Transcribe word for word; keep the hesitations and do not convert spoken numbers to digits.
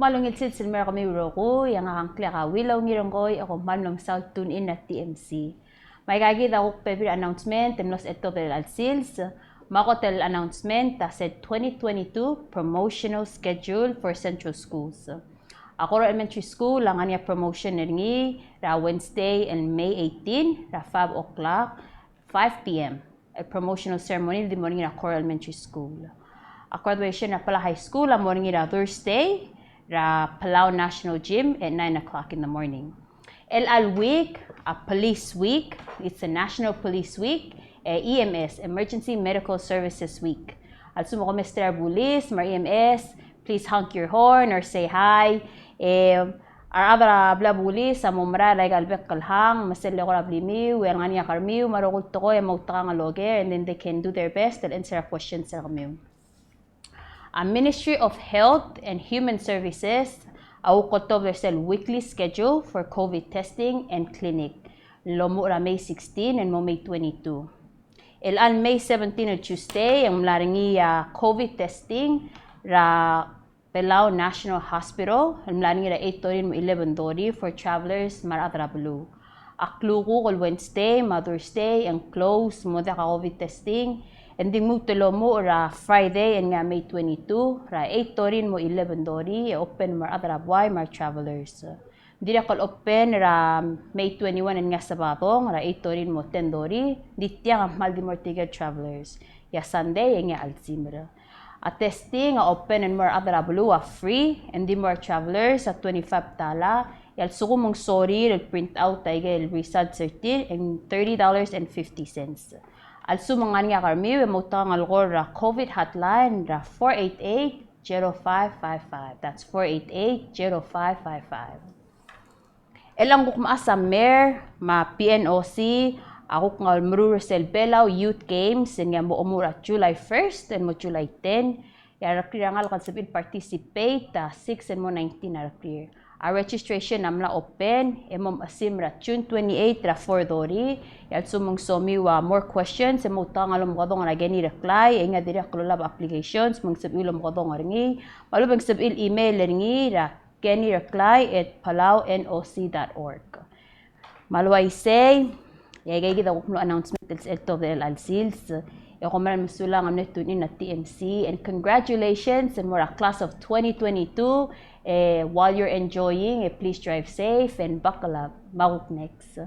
Kmal ungil sils el mo er kemiu el rokui, e ngak a ngklek a Willow Ngirengkoi, e kom kmal mlo mesaul el tune in er a T M C. Me aika kid a kuk bebil el announcement el mlo sebechel el tobed er chelecha el sils. Me a kot el announcement a sel twenty twenty-two promotional schedule for central schools. A Koror Elementary School a ngar er ngii a promotion er ngii er a Wednesday el May eighteen er a five o'clock, five p.m. el promotional ceremony el di mo er ngii er a Koror Elementary School. A graduation er a Palau High School a mo er ngii er a Thursday er a Palau National Gym at nine o'clock in the morning. Chelecha el week a Police Week, it's a National Police Week, e E M S, Emergency Medical Services Week. A lsekum e kom mesterir a bulis me a E M S, please honk your horn or say hi. E a rechad er a blil a bulis a mo merael er aika el bek el hang me sel leko er a blimiu, e a lengar er ngii a kermiu me a rokui el tekoi e moutekangel el oker, and then they can do their best el answer a questions er kemiu. A Ministry of Health and Human Services a kuk oltobed er sel weekly schedule for COVID testing and clinic el omuchel er a May sixteen and mo May twenty-two. Chelecha el May seventeen el Tuesday e ng mla er ngii a COVID testing er a Palau National Hospital el mla er ngii er a eight thirty el mo eleven thirty for travelers me a rechad er a beluu. A klukuk el Wednesday me a Thursday e ng close, mo diak a COVID testing, e ng di lmuut el omuchel er a Friday el ngii a May twenty-two er a eight thirty el mo eleven thirty, e open el mo er a rechad er a buai me a travelers. Dirrek el open er a May twenty-one el ngii a Sabadong er a eight thirty el mo ten thirty, di tiang a kmal di mo er tirke el travelers. E a Sunday e ngii a chelsimer. A testing a open el mo er a rechad er a beluu a free, e ng di mo er a travelers a twenty-five tala, e a lsekum ng sorir el print out aike el results er tir e ng thirty dollars and fifty cents. A lsekum ng ngar er ngii a kermiu e moutekangel el call er a COVID hotline er a four eight eight, zero five five five. That's four eight eight, zero five five five. E le ng kuk mechas a mer me a P N O C a kuk ngau el meruul er sel Belau Youth Games el ngii a mo omuchel er a July first el mo July ten. E a rekrir a ngalek el sebechir el participate a six el mo nineteen a rekrir. A registration a mla open e mo mechesimer er a June twenty-eight er a four thirty. E a lsekum ng somiu a more questions e moutekangel el omekedong er a Kenny Reklai, e ngii a dirrek el olab a applications me ng sebechiu el omekedong er ngii. Me a lechub e ng sebechiu el email er ngii er a Kenny Reklai at palau N O C dot org. Me a le uaisei, e aika kid a kuk mlo announcement el sebechel el tobed er chelecha el sils. E kom kmal mesulang el mle tune in er a T M C, and congratulations el mo er a class of twenty twenty-two. E while you're enjoying, e please drive safe and buckle up. Me a kuk next.